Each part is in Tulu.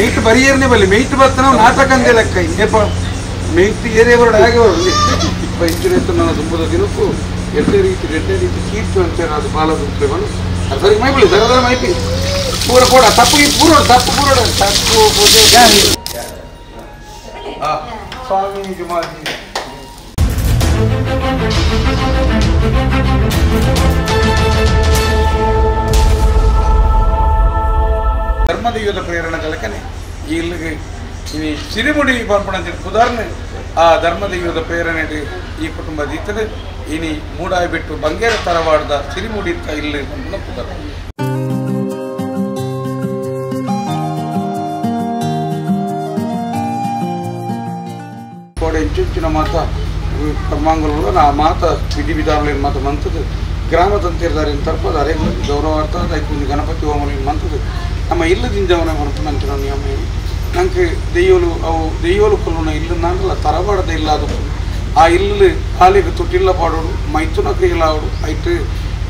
ಮೇಟ್ ಬರಿಯರ್ನೇ ಬಲ್ಲಿ ಮೇಟ್ ಬತ್ತನ ನಾಟಕ ಅಂದೆ ಲೆಕ್ಕ ಏಪ ಮೇಟ್ ಏರೇ ಬರೋಡು ಹಾಗೆ ಬರೋದು ಇಂಚುರೇತು ನನ್ನ ತುಂಬದ ದಿನಕ್ಕೂ ಎಡ್ಡೆ ರೀತಿ ಎಡ್ಡೆ ರೀತಿ ಕೀರ್ತು ಅಂತ ಅದು ಬಾಲದು ಅದು ಸರಿ ಮೈಬಳಿ ಸರ ಸರ ಮೈಪಿ ಪೂರ ಕೂಡ ತಪ್ಪು ಈ ಪೂರ ತಪ್ಪು ಪೂರ ತಪ್ಪು ಪೂಜೆ ಸ್ವಾಮಿ ಜುಮಾಜಿ ಧರ್ಮದೈವದ ಪ್ರೇರಣೆ ಕಲಕನೆ ಇಲ್ಲಿಗೆ ಈ ಸಿರಿಮುಡಿ ಪರ್ಪಣ ಉದಾಹರಣೆ ಆ ಧರ್ಮದೈವದ ಪ್ರೇರಣೆ ಈ ಕುಟುಂಬ ದೀತದೆ ಇನಿ ಮೂಡಾಯಿ ಬಿಟ್ಟು ಬಂಗೇರ ತರವಾಡದ ಸಿರಿಮುಡಿ ಇಲ್ಲಿ ಉದಾಹರಣೆ. ಕೋಡೆ ಇಂಚಿನ ಮಾತ ಕರ್ಮಾಂಗಲು ಆ ಮಾತ ವಿಧಿ ವಿಧಾನಗಳೇನು ಮಾತ ಮಂತದ್ದು ಗ್ರಾಮ ತಂತಿರ್ದಾರೆ ತರ್ಪದ ಅರೆ ಗೌರವಾರ್ಥ ಐಕೊಂದು ಗಣಪತಿ ಹೋಮನ ಮಂತದ್ದು ನಮ್ಮ ಇಲ್ಲದಿಂದವನ ಮನಪುನಂಚಿನ ನಿಯಮ ಏನು ನಂಗೆ ದೆಯ್ಯೋಲು ಅವು ದೆಯ್ಯೋಲು ಕೊಲ್ಲುನ ಇಲ್ಲಂದಾಂಡಲ ತರವಾಡದ ಇಲ್ಲ ಅದು ಆ ಇಲ್ಲು ಕಾಲಿಗೆ ತೊಟ್ಟಿಲ್ಲ ಪಾಡೋಡು ಮೈಥುನ ಕ್ರಿಯಲಾವಡು ಐಟ್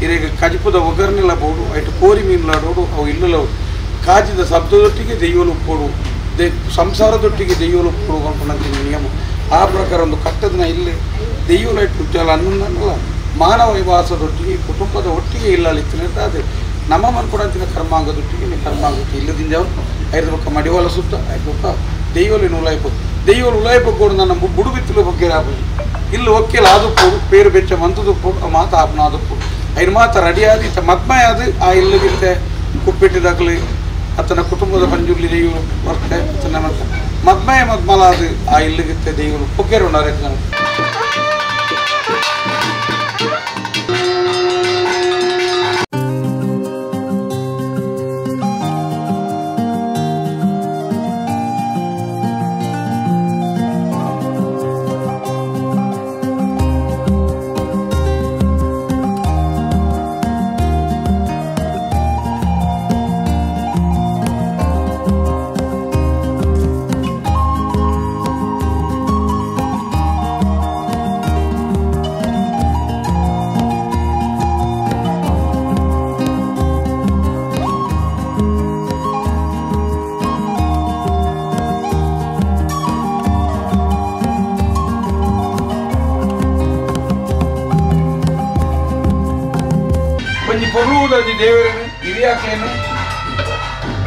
ಇರೆಗೆ ಕಜಿಪದ ಒಗ್ಗರಣೆಲ್ಲ ಬೋಡು ಐಟ್ ಕೋರಿ ಮೀನುಲಾಡೋಡು ಅವು ಇಲ್ಲಲವು ಕಾಜಿದ ಶಬ್ದದೊಟ್ಟಿಗೆ ದೆಯ್ಯೋಲು ಕೊಡು ದೆ ಸಂಸಾರದೊಟ್ಟಿಗೆ ದೆಯ್ಯೋಲು ಕೊಡು ಅನ್ಕೊಂಡಂತಿನ ನಿಯಮ. ಆ ಪ್ರಕಾರ ಒಂದು ಕಟ್ಟದನ ಇಲ್ಲಿ ದೆಯ್ಯೋಲು ಐಟ್ ಉಜ್ಜಾಲ ಅನ್ನಲ್ಲ ಮಾನವ ವಿವಾಸದೊಟ್ಟಿಗೆ ಕುಟುಂಬದ ಒಟ್ಟಿಗೆ ಇಲ್ಲ ಅದು ನಮ್ಮ ಮನ್ಕೊಡಂತಿನ ಕರ್ಮಾಂಗದೊಟ್ಟಿಗೆ ನೀ ಕರ್ಮಾಂಗಕ್ಕೆ ಇಲ್ಲದಿಂದ ಐದು ಪಕ್ಕ ಮಡಿವಾಲ ಸುತ್ತ ಐದು ಪಕ್ಕ ದೆಯ್ಯೋಲಿ ಉಲಾಯ್ಪು ದೆಯ್ಯೋಲು ಉಲಾಯ್ಪು ಕೂಡ ನನ್ನ ಬುಡು ಬಿತ್ತಲು ಬಗ್ಗೆ ಆಪುಜಿ ಇಲ್ಲಿ ಒಕ್ಕೆಲ್ಲ ಅದು ಪೋಡು ಪೇರು ಬೆಚ್ಚ ಮಂತದು ಪೋಡು ಮಾತ ಆಪನ ಅದು ಪೋಡು ಐದು ಮಾತ ರೆಡಿ ಆದ ಇತ್ತ ಮದ್ಮಯ ಅದು ಆ ಇಲ್ಲದಿತ್ತೆ ಕುಪ್ಪಿಟ್ಟಿದಾಗಲಿ ಆತನ ಕುಟುಂಬದ ಪಂಜುರ್ಲಿ ದೆಯ್ಯೋಲು ಬರ್ತೆ ಆತನ ಮತ್ತೆ ಮದ್ಮಯ ಮದ್ಮಲ ಅದು ಆ ಇಲ್ಲಗಿತ್ತೆ ದೆಯ್ಯೋಲು ಪೊಗ್ಗೆರು ಉಂಡಾರೆ. ಒಂಜಿ ಪೊರ್ಲುವುದಿ ದೇವರೇನು ಹಿರಿಯಾಕ್ಲೇನು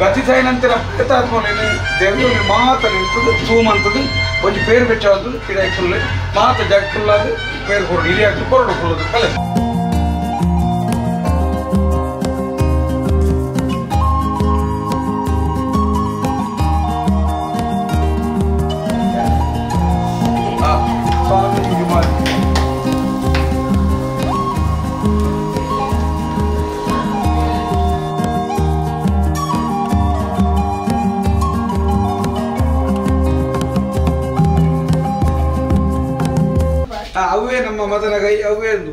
ಗತಿಸಾಯಿನಂತರ ಪ್ರೇತಾತ್ಮಲೇನು ದೇವರು ಮಾತ ನಿಲ್ತದೆ ತೂಮಂತದ್ದು ಒಂಜಿ ಪೇರು ಬೆಚ್ಚಾವದ್ದು ಪಿಡಾಯ್ಕುಲ್ಲೆ ಮಾತ ಜಾಗ್ಕುಲ್ಲಾದ ಪೇರು ಕೊರಡು ಹಿರಿಯಾಕ್ಲು ಕೊರಡು ಕುಲ್ಲದು ಕಲೆ. ಸ್ವಾಮಿ ಜುಮಾಜಿ ಅವೇ ನಮ್ಮ ಮದನಗೈ ಅವೇ ಎಂದು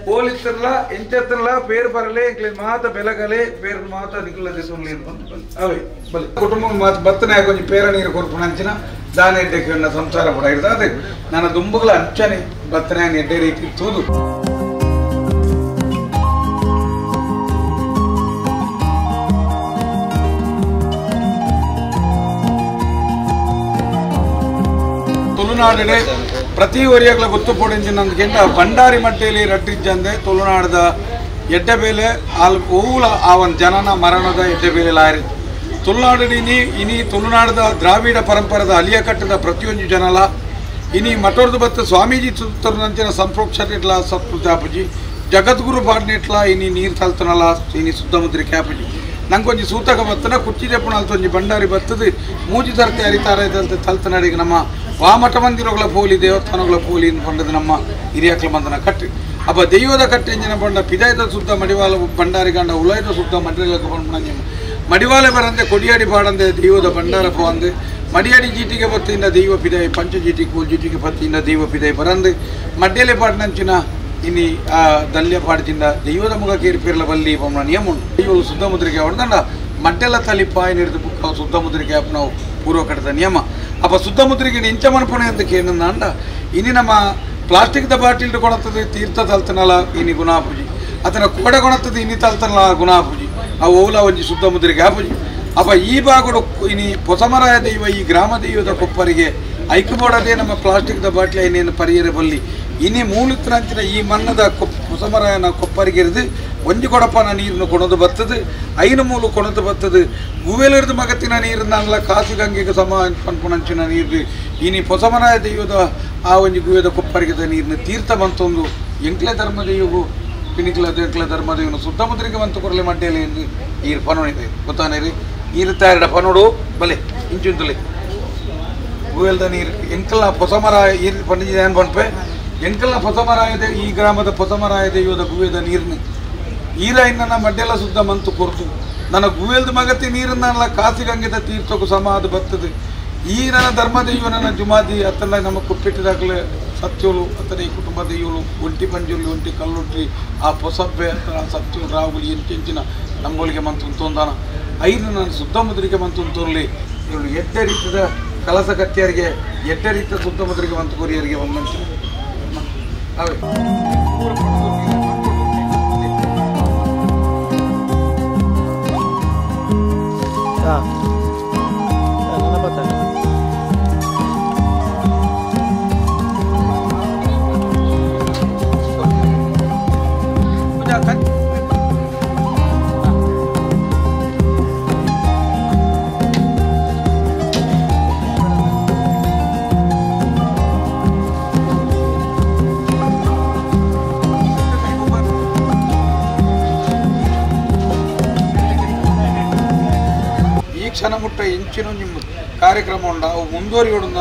ಪೋಲಿತ್ತರ್ಲ ಎಂಚತ್ತರ್ಲ ಪೇರು ಬರಲೆ ಮಾತ ಬೆಲಗಲೆ ಪೇರು ಮಾತ ನಿಕ್ಕಲದೆ ಸುಳ್ಳಿ ಅವೇ ಬಲೆ ಕುಟುಂಬ ಮಾತು ಬತ್ತನೆ ಕೊಂಚ ಪೇರ ನೀರು ಕೊರ್ಪುಣ ಅಂಚಿನ ದಾನ ಎಡ್ಡೆಕ್ಕೆ ಸಂಸಾರ ಪಡ ಇರ್ತದೆ ಅದೇ ನನ್ನ ದುಂಬುಗಳ ಅಂಚನೆ ಬತ್ತನೆ ಎಡ್ಡೆ ರೀತಿ ತೂದು. ತುಳುನಾಡಿನ ಪ್ರತಿ ಒರಿಯಾಗಲ ಗೊತ್ತು ಪೋಡಿಂಚಿನಂದ್ಕೆಂಡ ಭಂಡಾರಿ ಮಟ್ಟೆಯಲ್ಲಿ ರಟ್ಟಿಜ್ಜಂದೆ ತುಳುನಾಡದ ಎಡ್ಡೆಬೇಲೆ ಆಲ್ ಓಲ ಆ ಒಂದು ಜನನ ಮರಣದ ಎಡ್ಡೆಬೇಲೆ ಲಾರಿ ತುಳುನಾಡು ಇನಿ ಇನಿ ತುಳುನಾಡದ ದ್ರಾವಿಡ ಪರಂಪರದ ಅಲಿಯ ಕಟ್ಟದ ಪ್ರತಿಯೊಂದು ಜನಲ ಇನಿ ಮಠೋರ್ದು ಬತ್ತ ಸ್ವಾಮೀಜಿ ಸುತ್ತರಂಚಿನ ಸಂಪ್ರೋಕ್ಷಿಟ್ಲ ಸತ್ಪುಜಾಪುಜಿ ಜಗದ್ಗುರು ಪಾಡ್ನೆಟ್ಲ ಇನಿ ನೀರು ತಲ್ತನಲ ಇನಿ ಸುದ್ದಮುದ್ರಿ ಕ್ಯಾಪುಜಿ ನಂಗೊಂಜಿ ಸೂತಕ ಬತ್ತನ ಕುಚ್ಚಿ ದೆಪ್ಪುನ ಭಂಡಾರಿ ಬತ್ತದು ಮೂಜಿ ತರ್ತೆ ಅರಿತಾರೆ ತಲ್ತನಡಿಗೆ ನಮ್ಮ ವಾಮಠ ಮಂದಿರಗಳ ಪೋಲಿ ದೇವಸ್ಥಾನಗಳ ಪೋಲಿ ಪಂಡದು ನಮ್ಮ ಹಿರಿಯಕ್ಲ ಬಂದನ ಕಟ್ಟು ಅಪ್ಪ ದೈವದ ಕಟ್ಟು ಎಂಜಿನ ಬಂಡ ಪಿದಾಯ್ದ ಸುತ್ತ ಮಡಿವಾಲ ಭಂಡಾರಿ ಗಂಡ ಉಲಾಯ್ದ ಸುತ್ತ ಮಡಿಲಕ್ಕೆ ಬಂಡ ಮಡಿವಾಲೆ ಬರಂದೆ ಕೊಡಿಯಾಡಿ ಪಾಡಂದೆ ದೈವದ ಭಂಡಾರ ಪೋಂದೆ ಮಡಿಯಾಡಿ ಜೀಟಿಗೆ ಬತ್ತಿಂದ ದೈವ ಪಿದಾಯಿ ಪಂಚ ಜೀಟಿ ಕೋಲ್ ಜೀಟಿಗೆ ಬತ್ತಿಂದ ದೈವ ಪಿದಾಯಿ ಬರಂದೆ ಮಡ್ಯಲೆ ಪಾಡ್ನಂಚಿನ ಇನಿ ಆ ದಲ್ಯ ಪಾಡ್ಚಿಂದ ದೈವದ ಮುಖ ಕೇರಿಪೇರ್ಲ ಬಲ್ಲಿ ಪಂಬ ನಿಯಮ ಉಂಟು. ದೈವ ಸುದ್ದ ಮುದ್ರಿಕೆ ಹೊಡೆದಂಡ ಮಡ್ಡೆಲ ತಲಿ ಪಾಯಿ ಹಿಡಿದು ಬುಕ್ಕ ಸುದ್ದ ಮುದ್ರಿಕೆ ನಾವು ಪೂರ್ವ ಕಟ್ಟದ ನಿಯಮ. ಅಪ್ಪ ಸುದ್ದ ಮುದ್ರಿಗೆ ಇಂಚ ಮನಪಣೆ ಅಂತ ಕೇಂದ್ರ ಇನಿ ನಮ್ಮ ಪ್ಲಾಸ್ಟಿಕ್ದ ಬಾಟಿಲ್ ಕೊಡತ್ತದೆ ತೀರ್ಥ ತಲ್ತನಲ ಇನಿ ಗುಣಾಪುಜಿ ಅತನ ಕೋಡೆ ಕೊಡತ್ತದೆ ಇನಿ ತಲ್ತನಲ ಗುಣಾಪುಜಿ ಆ ಓಲ ಒಂಜಿ ಸುದ್ದ ಮುದ್ರಿಗೆ ಆಪುಜಿ. ಅಪ್ಪ ಈ ಭಾಗಡು ಇನಿ ಪೊಸಮರಾಯ ದೈವ ಈ ಗ್ರಾಮ ದೈವದ ಕೊಪ್ಪರಿಗೆ ಐಕ್ಯಬೋಡದೆ ನಮ್ಮ ಪ್ಲಾಸ್ಟಿಕ್ದ ಬಾಟ್ಲಿ ಐನೇನು ಪರಿಯರೆ ಬಲ್ಲಿ ಇನಿ ಮೂಲತ್ರಂಚಿನ ಈ ಮನ್ನದ ಪೊಸಮರಾಯನ ಕೊಪ್ಪರಿಗೆ ಇರಿದು ಒಂಜಿ ಕೊಡಪನ ನೀರನ್ನು ಕೊಣದು ಬರ್ತದೆ ಐನು ಮೂಲು ಕೊಣದು ಬರ್ತದೆ ಗುವೆಲಿರಿದು ಮಗತ್ತಿನ ನೀರನ್ನಲ್ಲ ಕಾಸಿ ಗಂಗೆಗೆ ಸಮ ಪನ್ಪುನಂಚಿನ ನೀರು ಇನಿ ಪೊಸಮರಾಯ ದೈವದ ಆ ಒಂಜಿ ಗುವೆದ ಕೊಪ್ಪರಿಗೆದ ನೀರಿನ ತೀರ್ಥ ಬಂತೊಂದು ಎಂಕ್ಲೆ ಧರ್ಮ ದೈವಗೂ ಪಿನಿಕ್ಲ ಎಂಕ್ಲ ಧರ್ಮ ದೈವನು ಸುತ್ತಮುತ್ತಲಿಗೆ ಬಂತು ಕೊರಲೆ ಮಡ್ಡೆಯಲ್ಲಿ ಎಂದು ಈರು ಪನೋಣಿದೆ ಗೊತ್ತಾನೇರಿ ಈರು ತಾಯರಡ ಪನೋಡು ಬಲೆ ಇಂಚುಂತಲೆ ಗುವೆಲ್ದ ನೀರು ಎಂಕಲ್ನ ಪೊಸಮರ ಈರು ಪಂಡಿಜ ಏನು ಪನ್ಪೆ ಎಂಕಲ್ನ ಪೊಸಮರಾಯದೆ ಈ ಗ್ರಾಮದ ಪೊಸಮರಾಯ ದೈವದ ಗುವೆದ ನೀರನ್ನು ಈರ ಇನ್ನ ಮಡ್ಡೆಲ್ಲ ಸುದ್ದ ಮಂತು ಕೊರ್ತು ನನ್ನ ಗುವೆಲ್ದ ಮಗತಿ ನೀರನ್ನಲ್ಲ ಕಾಸಿ ಗಂಗೆದ ತೀರ್ಥಕ್ಕೂ ಸಮ ಅದು ಬರ್ತದೆ ಈ ನನ್ನ ಧರ್ಮ ದೈವ ನನ್ನ ಜುಮಾದಿ ಅತ್ತಲ್ಲ ನಮ್ಮ ಕುಪ್ಪಿಟ್ಟಿದಾಗಲೇ ಸತ್ಯೋಳು ಅತ್ತನ ಈ ಕುಟುಂಬ ದೈವಳು ಒಂಟಿ ಪಂಜುರ್ಲಿ ಒಂಟಿ ಕಲ್ಲುಟ್ರಿ ಆ ಪೊಸಬ್ಬೆ ಅತ್ತ ಸತ್ಯೋಳು ರಾಹುಲಿ ಎಂಟೆಂಚಿನ ನಂಬೋಲಿಗೆ ಮಂತು ತೊಂದಾನ ಐದು ನನ್ನ ಶುದ್ಧ ಮುದ್ರಿಕೆ ಮಂತು ತೋರ್ಲಿ ಇವಳು ಎಡ್ಡೆ ರೀತಿಯ ಕಲಸ ಕತ್ತಿಯರಿಗೆ ಎಡ್ಡೆ ರೀತಿಯ ಶುದ್ಧ ಮುದ್ರಿಕೆ ಮಂತು ಕೊರಿಯರಿಗೆ ಒಂದು ಮನುಷ್ಯ ಅವೇ ಕ್ಷಣ ಮುಟ್ಟ ಎಂಚಿನ ನಿಮ್ಮ ಕಾರ್ಯಕ್ರಮ ಉಂಡ ಅವು ಮುಂದುವರಿಯೋಡಂದ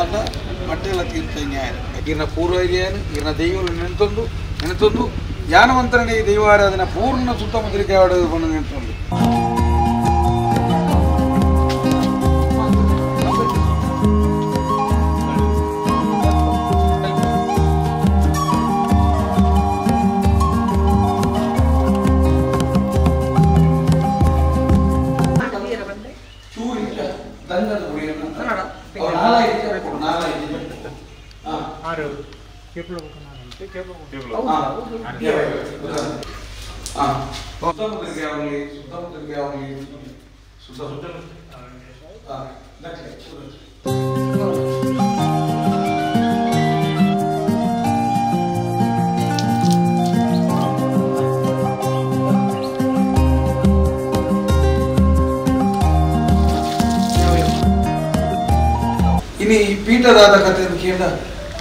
ಮಟ್ಟೆಲ್ಲ ತೀರ್ಥ ನ್ಯಾಯ ಇನ್ನ ಪೂರ್ವ ಹಿರಿಯನು ಇನ್ನ ದೈವಗಳು ನೆನೆತೊಂದು ನೆನೆತೊಂದು ಯಾನವಂತರನೇ ಈ ದೈವಾರಾಧನೆ ಪೂರ್ಣ ಸುತ್ತಮುತ್ತಲಿಗೆ ಆಡೋದು ಬಂದು ನಿಂತೊಂದು ಇನಿ ಪೀಠದಾದ ಕಥೆ ಕೇಂದ್ರ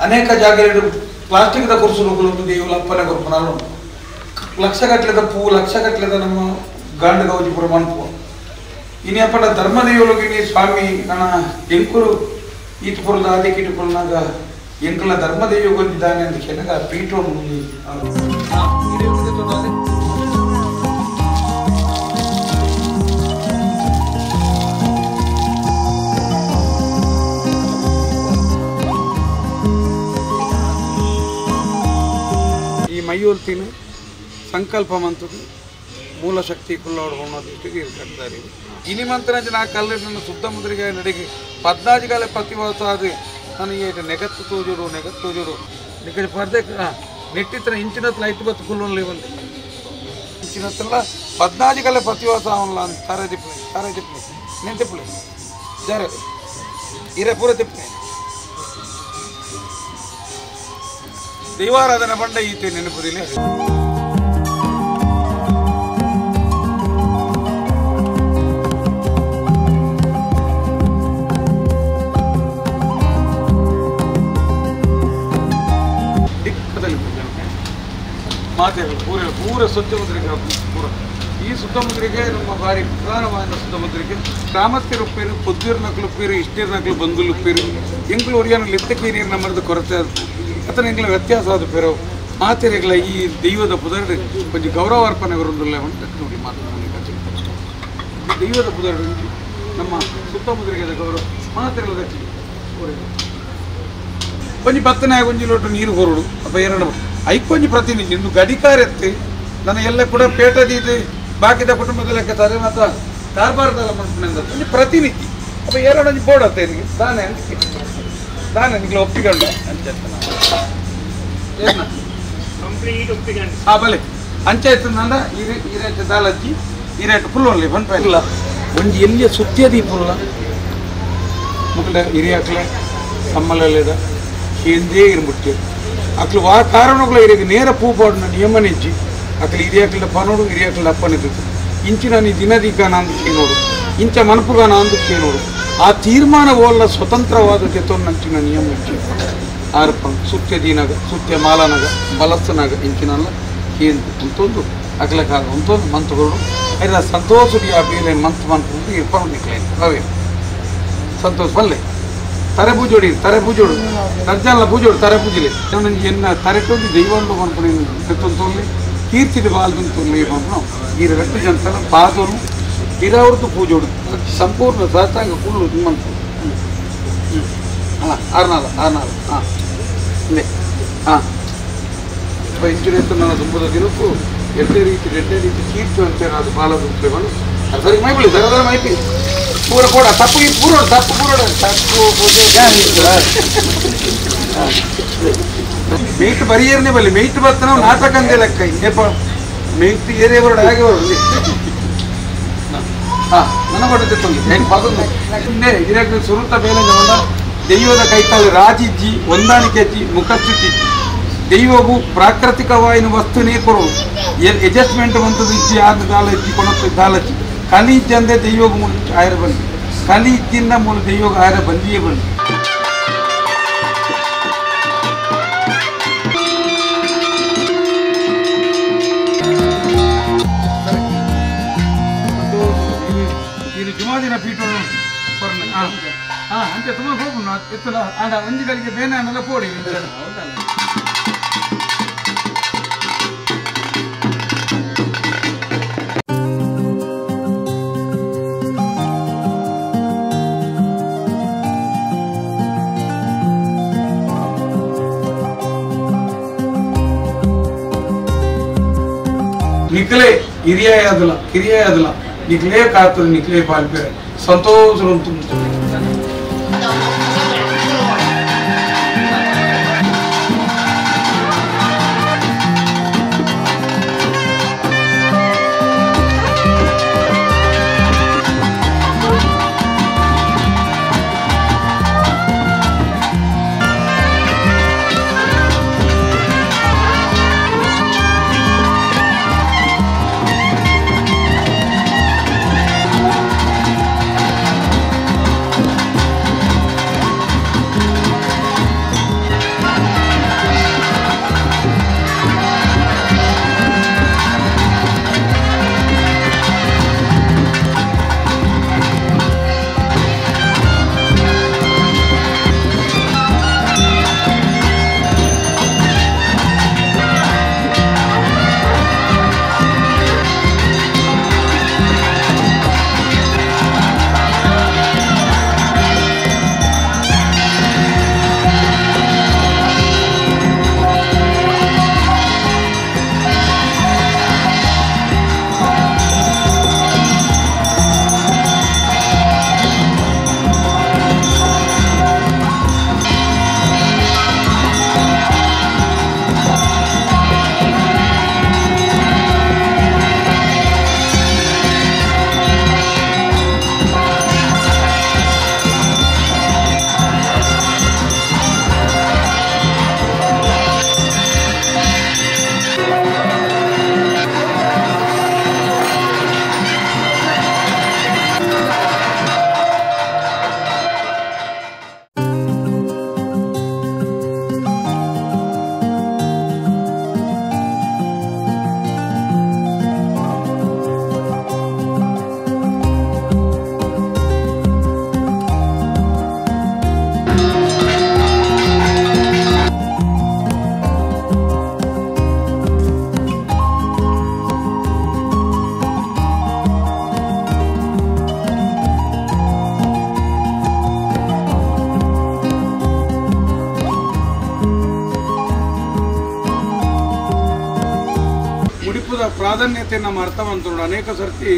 ಅನೇಕ ಜಾಗಗಳು ಪ್ಲಾಸ್ಟಿಕ್ದ ಕೊರ್ಸುಗಳು ದೇವುಲ ಅಪ್ಪನೆ ಕೊರ್ಪನಾಲು ಲಕ್ಷಗಟ್ಟಲೆದ ಪೂ ಲಕ್ಷಗಟ್ಟಲೆದ ನಮ್ಮ ಗಾಂಡ ಗೌಜಿಪುರ ಮನ್ಪು ಇನಿ ಅಪ್ಪನ ಧರ್ಮದೇವಲುಗಿನಿ ಸ್ವಾಮಿ ನನ್ನ ಎಂಕುರು ಈತಪುರದ ಆದಿಕೀಟಪುರನಾಗ ಎಂಕುಲ ಧರ್ಮದೇವ ಗೊಂದಿದ್ದಾನೆ ಅಂತ ಕೇಳಿದಾಗ ಪೀಠ ಈ ಮೈಯೋಲ್ತೀನಿ ಸಂಕಲ್ಪ ಮಂತದ್ದು ಮೂಲ ಶಕ್ತಿ ಕುಳ್ಳೋಡ್ಕೊಳ್ಳೋದಿಷ್ಟು ಕಟ್ತಾರೆ ಇನಿ ಮಂತ್ರನ ನಾ ಕಲ್ಲು ನನ್ನ ಶುದ್ಧ ಮುದ್ರಿಗೆ ನಡಿಗೆ ಪದ್ನಾಜಿಗಾಲೆ ಪ್ರತಿವಾಸ ಅದು ನನಗೆ ನೆಗತ್ತು ತೋಜುಡು ನೆಗತ್ತು ತೋಜುಡು ನಿಕಡೆ ಪರ್ದೆ ನೆಟ್ಟಿತ್ರ ಇಂಚಿನತ್ಲ ಐತು ಬತ್ತು ಕುಲ್ಲೊಲ್ಲಿ ಒಂದು ಇಂಚಿನತ್ತಲ್ಲ ಪದ್ನಾಜಿಗಾಲೆ ಪ್ರತಿವಾಸ ಅವನಲ್ಲ ಅಂತ ತಾರೆ ತಿಪ್ಪಲೆ ತಾರೆ ತಿಪ್ಪಲೆ నేను ತಿಪ್ಪಲೆ ಜಾರೆ ಇರೆ ಪೂರ ತಿಪ್ಪಲೆ ದೈವಾರಾಧನೆ ಬಂಡ ಈತೆ ನೆನಪುದಿಲ್ಲ. ಮಾತೆ ಪೂರ ಪೂರ ಸ್ವಚ್ಛ ಮುದ್ರಿಕೆ ಪೂರ ಈ ಸುತ್ತಮುದ್ರಿಗೆ ನಮ್ಮ ಭಾರಿ ಪ್ರಧಾನವಾದ ಸುತ್ತಮುದ್ರಿಗೆ ಗ್ರಾಮಸ್ಥರು ಉಪ್ಪೇರು ಪೊದ್ದಿರ್ ನಕಲು ಉಪ್ಪೇರು ಇಷ್ಟೀರ್ ನಕಲು ಬಂಧುಲು ಉಪ್ಪೇರು ಎಂಕ್ಲು ಒರಿಯಾನ ಲಿತ್ತಕ್ಕೆ ನೀರು ನಮ್ಮದು ಕೊರತೆ ಅತನ ಎಂಕ್ಲ ವ್ಯತ್ಯಾಸ ಆದ ಪೇರು ಮಾತೆರೆಗಳ ಈ ದೈವದ ಪುದರ್ಡು ಕೊಂಚ ಗೌರವಾರ್ಪಣೆ ಬರೋದಿಲ್ಲ ಉಂಟು ನೋಡಿ ಮಾತು ದೈವದ ಪುದರ್ಡು ನಮ್ಮ ಸುತ್ತಮುದ್ರಿಗೆ ಗೌರವ ಮಾತೆರೆಗಳ ಕೊಂಚ ಬತ್ತನೆ ಕೊಂಚ ಲೋಟು ನೀರು ಹೊರಡು ಅಪ್ಪ ಎರಡು ಐಕೊಂಜಿ ಪ್ರತಿನಿಧಿ ಇನ್ನು ಗಡಿಕಾರೆತ್ತಿ ನನ್ನ ಎಲ್ಲ ಕೂಡ ಪೇಟದೀದು ಬಾಕಿದ ಕುಟುಂಬದ ಲೆಕ್ಕ ತಾರೆ ಮಾತ್ರ ಕಾರ್ಬಾರದಲ್ಲ ಮನುಷ್ಯನಿಂದ ಒಂಜಿ ಪ್ರತಿನಿಧಿ ಅಪ್ಪ ಎರಡೊಂಜಿ ಬೋರ್ಡ್ ಅತ್ತ ಇರಿಗೆ ದಾನೆ ದಾನೆ ನಿಗ್ಲ ಒಪ್ಪಿಕೊಂಡು ಆ ಬಲೆ ಅಂಚಾಯ್ತು ನಂದ ಈ ರೇಟ್ ದಾಲಜ್ಜಿ ಈ rate full only ಬಂದ್ಪ ಇಲ್ಲ ಒಂಜಿ ಎಲ್ಲಿಯ ಸುತ್ತಿಯ ದೀಪುಲ್ಲ ಮುಕ್ಕಳ ಹಿರಿಯಾಕ್ಲೆ ಸಮ್ಮಲದ ಕೇಂದ್ರೇ ಇರ್ಬಿಟ್ಟು ಅಕ್ಲು ವಾ ಕಾರಣಗಳ ಇರಿಗೆ ನೇರ ಪೂ ಪಾಡುನ ನಿಯಮ ನಿಜ್ಜಿ ಅಕ್ಲು ಹಿರಿಯಾಕ್ಲ ಪನೋಡು ಹಿರಿಯಾಕ್ಲ ಅಪ್ಪನಿದ್ದು ಇಂಚಿನ ನೀ ದಿನದೀಕ ನಾಂದು ಕೇನೋಡು ಇಂಚ ಮನಪುಗ ನಾಂದು ಕೇನೋಡು ಆ ತೀರ್ಮಾನ ಓಲ್ಲ ಸ್ವತಂತ್ರವಾದ ಜೊತೊನ್ನಂಚಿನ ನಿಯಮ ಇಜ್ಜಿ ಆರ್ಪ ಸುತ್ಯ ದೀನಗ ಸುತ್ಯ ಮಾಲನಗ ಬಲಸ್ಸನಾಗ ಇಂಚಿನಲ್ಲ ಕೇಂದ್ರ ಅಂತೊಂದು ಅಗಲಕಾಗ ಅಂತೊಂದು ಮಂತುಗಳು ಐರ ಸಂತೋಷ ಆ ಬೇಲೆ ಮಂತ್ ಮಂತು ಇರ್ಪಣ ನಿಕ್ಲೇನು ಅವೇ ಸಂತೋಷ ಬಲ್ಲೆ ತರೆ ಪೂಜೋಡಿ ತರೆ ಪೂಜೋಡು ರಜ್ಜಲ್ಲ ಪೂಜೋಡು ತರೆ ಪೂಜಲೆ ಎನ್ನ ತರೆಟೊಂದು ದೈವಂಡು ಮನ್ಪುನಿ ತೊಂದು ಕೀರ್ತಿದ ಬಾಲ್ದು ತೊಂದು ಮನ್ಪುನು ಈ ರಟ್ಟು ಜನತನ ಪಾದನು ಇರವ್ರದ್ದು ಪೂಜೋಡು ಸಂಪೂರ್ಣ ಸಾತಾಂಗ ಕುಳ್ಳು ಮಂತು ಹಾಂ ಆರ್ನಾಲ್ ಆರ್ನಾಲ್ ಹಾಂ ಇಲ್ಲೇ ಹಾಂ ಇಂಚುರೇತು ನನ್ನ ತುಂಬದ ದಿನಕ್ಕೂ ಎರಡೇ ರೀತಿ ಎರಡೇ ರೀತಿ ಕೀರ್ತಿ ಅಂತ ಅದು ಬಾಲದು ಸರಿ ಮೈಬಿಳಿ ಸರ ಸರ ಮೈಪಿ ಪೂರ ಕೂಡ ತಪ್ಪು ಈ ಪೂರೋಡು ತಪ್ಪು ಪೂರೋಡು ತಪ್ಪು ಪೂಜೆ ಮೇಯ್ತು ಬರಿಯೇರನೇ ಬಲ್ಲಿ ಮೇಯ್ತು ಬತ್ತ ನಾವು ನಾಟಕ ಅಂದೇ ಲೆಕ್ಕ ಏಪ ಮೇಯ್ತು ಏರೇ ಬರೋಡು ಹಾಗೆ ಬರೋದು ಹಾಂ ನನ್ನ ಕೊಟ್ಟೆ ತೊಂದರೆ ಏನು ಪಾದೊಂದು ಇದಕ್ಕೆ ಸುರುತ ಬೇಲೆ ದೈವದ ಕೈತಾಳು ರಾಜಿಜ್ಜಿ ಹೊಂದಾಣಿಕೆ ಅಜ್ಜಿ ಮುಖಸ್ತುತಿ ದೈವವು ಪ್ರಾಕೃತಿಕವಾಯಿನ ವಸ್ತುನೇ ಕೊರು ಅಡ್ಜಸ್ಟ್ಮೆಂಟ್ ಬಂತದ್ದು ಇಜ್ಜಿ ಆದ ದಾಲ ಇಜ್ಜಿ ಕೊಣತ್ತು ದಾಲಜ್ಜಿ ಕಲಿ ಇಜ್ಜಿ ಅಂದರೆ ದೈವಗ ಮೂಲ ಆಯರ ಬಂದು ಕಲಿ ಇಜ್ಜಿಂದ ಮೂಲ ದೈವಗ ಆಯರ ಬಂದಿಯೇ ಬಂದು ಇದು ಜುಮಾದಿನ ಪೀಠ ಹಾಂ ಹಾಂ ಅಂಚೆ ತುಂಬ ಹೋಗುಣ ಎತ್ತಲ ಆಡ ಒಂಜಿ ಗಳಿಗೆ ಬೇನಾನೆಲ್ಲ ಪೋಡಿ ನಿಕ್ಲೆ ಹಿರಿಯಾದಲ್ಲ ಕಿರಿಯಾದಲ್ಲ ನಿಕ್ಲೇ ಕಾತದ ನಿಕ್ಲೇ ಪಾಲ್ಪೇರೆ ಸಂತೋಷ ಪ್ರಾಧಾನ್ಯತೆ ನಮ್ಮ ಅರ್ಥವಂತ ಅನೇಕ ಸರ್ತಿ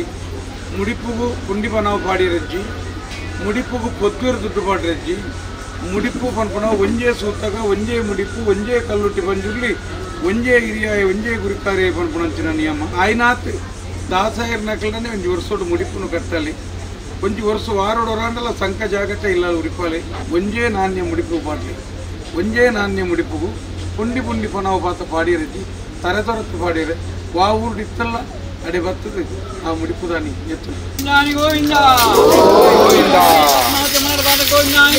ಮುಡಿಪುಗು ಪುಂಡಿ ಬನಾವು ಪಾಡಿರಜ್ಜಿ ಮುಡಿಪುಗು ಪೊತ್ತೂರು ದುಡ್ಡು ಪಾಡಿರಜ್ಜಿ ಮುಡಿಪು ಪನ್ಪುನ ಒಂಜೇ ಸೂತಕ ಒಂಜೇ ಮುಡಿಪು ಒಂಜೇ ಕಲ್ಲುಟ್ಟಿ ಪಂಜುರ್ಲಿ ಒಂಜೇ ಹಿರಿಯಾಯ ಒಂಜೇ ಗುರಿಕಾರ್ಯ ಪನ್ಪುನಂಚಿನ ನಿಯಮ ಆಯ್ನಾತ್ ದಾಸಾಯರ್ ನಕಲನೆ ಒಂಜಿ ವರ್ಷೋಡು ಮುಡಿಪುನು ಕಟ್ಟಲಿ. ಒಂಜಿ ವರ್ಷ ವಾರೋಡೊರಾಂಡಲ ಸಂಕ ಜಾಗಟ ಇಲ್ಲ ಉರಿಪಾಲೆ ಒಂಜೇ ನಾಣ್ಯ ಮುಡಿಪು ಪಾಡ್ಲಿ ಒಂಜೇ ನಾಣ್ಯ ಮುಡಿಪುಗು ಪುಂಡಿ ಪುಂಡಿ ಪನವು ಪಾತ ಪಾಡಿರತಿ ತರೆ ತೊರತ್ತು ಪಾಡಿರೆ ವಾ ಊರು ಇತ್ತಲ್ಲ ಅಡೆ ಬರ್ತದೆ ಆ ಮುಡಿಪು ದಾನಿ ಎತ್ತು ಗೋವಿಂದ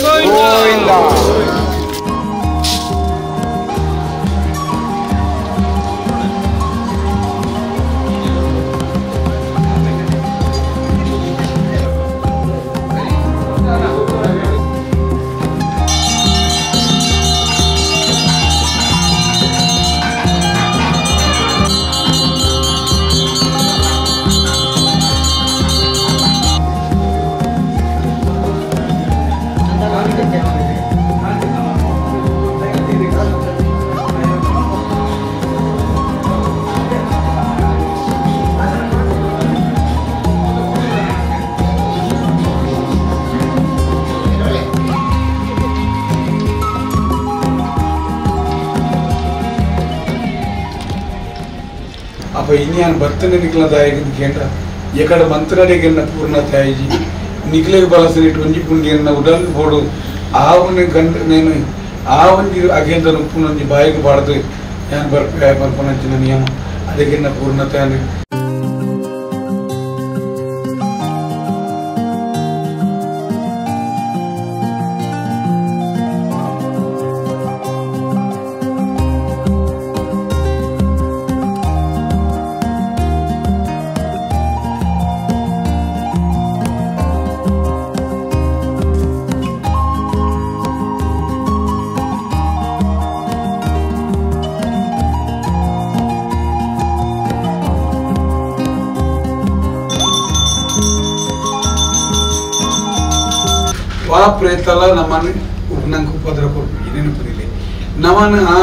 ಗೋವಿಂದ. ಅಪ್ಪ ಇನ್ಯಾನ್ ಬರ್ತನೆ ನಿಕ್ಲದಾಯಕ ಕೇಂದ್ರ ಎಕಡ ಮಂತ್ರಾಡಿಗೆನ್ನ ಪೂರ್ಣ ತಾಯಿಜಿ ನಿಕ್ಲೆಗೆ ಬಲಸನಿಟ್ಟು ಒಂಜಿ ಪುಂಡಿಯನ್ನ ಉಡಲ್ ಬೋಡು ಆವನ ಗಂಡ ನೇನು ಆ ಒಂಜಿ ಅಗೇಂದ್ರ ಉಪ್ಪುನೊಂಜಿ ಬಾಯಿಗೆ ಬಾಡ್ದು ಯಾನ್ ಬರ್ಪೆ ಬರ್ಪನಂಚಿನ ನಿಯಮ ಅದಕ್ಕೆನ್ನ ಪೂರ್ಣತೆ ವಾ ಪ್ರೇತಲ ನಮ್ಮನ್ನು ನಂಗೆ ಉಪದ್ರ ಕೊಡ್ಬೇಕು ನೆನಪದಿಲ್ಲ ನಮ್ಮನ್ನು ಆ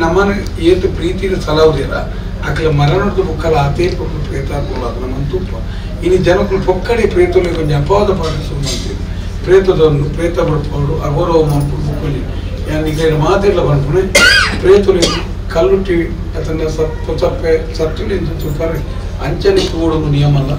ನಮ್ಮನ್ನು ಏತು ಪ್ರೀತಿನ ಸಲವುದಿರ ಅಕಲ ಮರಣದ ಬುಕ್ಕಲ ಆತೇ ಪ್ರೇತ ಹಾಕೊಳ್ಳೋದು ನಮ್ಮನ್ನು ತುಪ್ಪ ಇನ್ನು ಜನಕ್ಕಳು ಪೊಕ್ಕಡೆ ಪ್ರೇತಲು ಕೊಂಚ ಅಪವಾದ ಪಾಠಿಸುವಂತಿದ್ರು ಪ್ರೇತದೊಂದು ಪ್ರೇತ ಬಡ್ಪೋಡು ಅಗೌರವ ಮಾಡ್ಕೊಂಡು ಬುಕ್ಕಲ್ಲಿ ಯಾನ್ ಮಾತಿಲ್ಲ ಬಂದ್ಪುಣೆ ಪ್ರೇತುಲಿ ಕಲ್ಲುಟ್ಟಿ ಅದನ್ನ ಸಪ್ಪೆ ಸತ್ತುಲಿ ತುಪ್ಪಾರೆ ಅಂಚನೆ ಕೂಡೊಂದು ನಿಯಮ ಅಲ್ಲ.